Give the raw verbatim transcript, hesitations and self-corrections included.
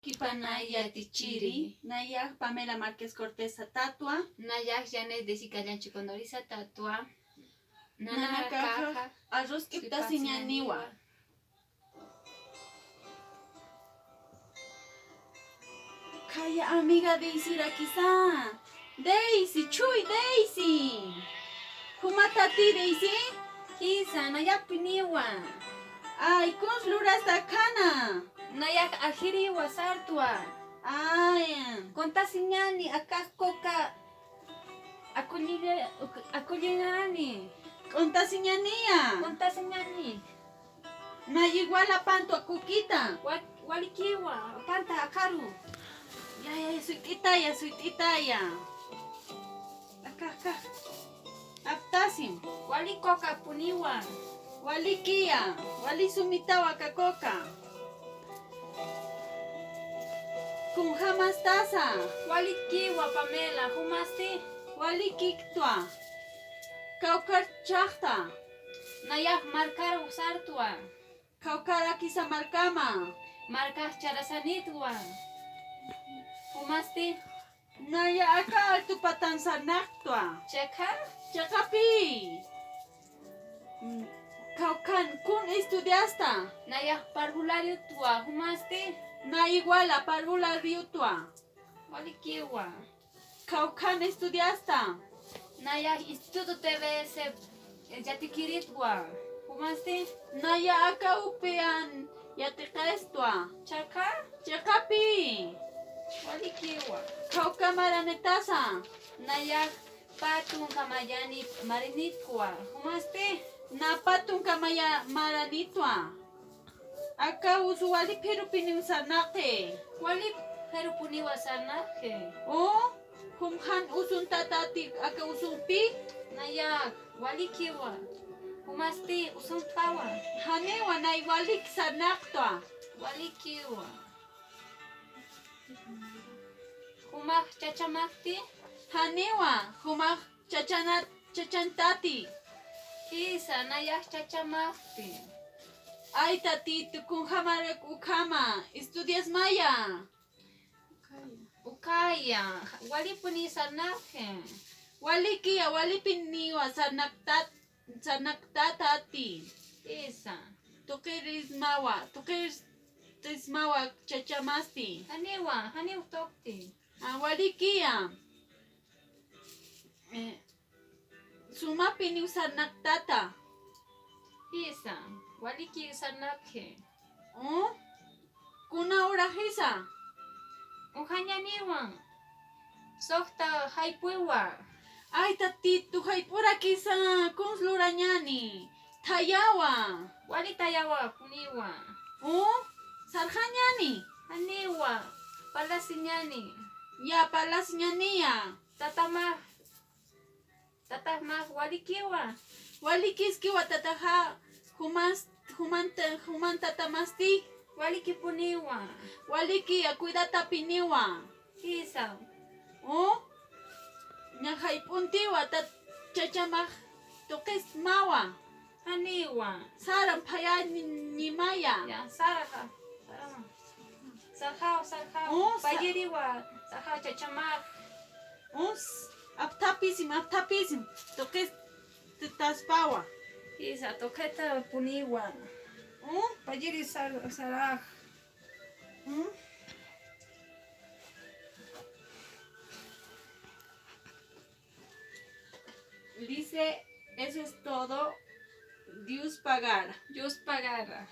Kipanay yatichiri. Nayax Pamela Márquez Cortés satätwa. Nayax Janet Desi Callanchi Condori satätwa. Nanakaxa arroz k'iptasiñäniwa. Khaya amiga Daisyrakisa. Daisy, chuy Daisy. Jumatati Daisy? Jisa, nayapiniwa. Ay, kuns lurasta akhana. Nayax ajiriwa sartwa. Ay. Contasiñäni, akax coca. Akullina-, uk-, akullinani. Contasiñäniya. Contasiñäni. Nay igual apantwa coquita. Wa-, walikiwa, apanta akaru. Ya, ya, ya, suyt'itaya, suyt'itaya. Aka, aka. Aptasim. Wali coca apuniwa. Walikiya, wali sumitawa aka coca. Kunjamastasa. Walikiwa Pamela, jumasti. Walikiktwa. Kawkhar chhaqta. Nayax markar sartwa. Kawkharakisa markama. Markax charasanitwa. Jumasti. Naya aka altupatan sarnaqtwa. Chiqa? Chiqapi. Mm, kawkhan kun estudiasta. Nayax parvulariotwa, jumasti. Na iguala parvulariotwa. Walikiwa. Kawkhan estudiasta. Nayax Instituto T V S yatikiritwa. Jumasti. Naya aka upian yatiqistwa. Chiqa? Chiqapi. Walikiwa. Kawkha maranitasa. Nayax pä tunka mayani maranitwa. Jumasti. Na pä tunka maya maranitwa. Aka usu wali phirupiniw sarnaqi. Wali phirupuniwa sarnaqi. U, jumjan usuntatati aka usupi. Nayax, walikiwa. Jumasti usuntkawa. Janiwa, nay walik sarnaqtwa. Walikiwa. Jumax chachamaqti. Janiwa, jumax chachanat, chachantati. Jisa, nayax chachamaqti. Ay, tatitu, kunjamarak ukhama, estudiasmaya. Ukhaya, walipuni sarnaqi. Walikiya, walipiniwa sarnaqtat, sarnaqtatati. Jisa. Tuqirismawa, tuqirismawa chachamasti. Janiwa, janiw tuqti. A, walikiya. Eh, sumapiniw sarnaqtata. Jisa, waliki sarnaqi. U, kuna uraqisa. Ujañaniwa. Suxta jaypwiwa. Ay, tatitu, jayp'urakisa, kuns lurañani. Thayawa. Wali thayawa, puniwa. U, sarxañani. Janiwa, parlasiñani. Ya, parlasiñaniya. Tatamax, tatamax walikiwa. Walikiskiwa tataxa, jumas, jumanta, juman tatamasti. Walikipuniwa. Walikiya, cuidatapiniwa. Jisa. U, ña jayp'untiwa, tat, chachamax tuqismawa. Janiwa. Saram phaya ni-, nimaya. Ya, saraxa. Sarama. Sarxaw, sarxaw. U, sa- Payiriwa, sarxaw chachamax. U, s-, apthapisim, apthapisim. Tuqit t-, taspawa. Jisa, tuqita puniwa. U, payiri sar-, sarax. U. Dice, eso es todo. Dios pagara. Dios pagara.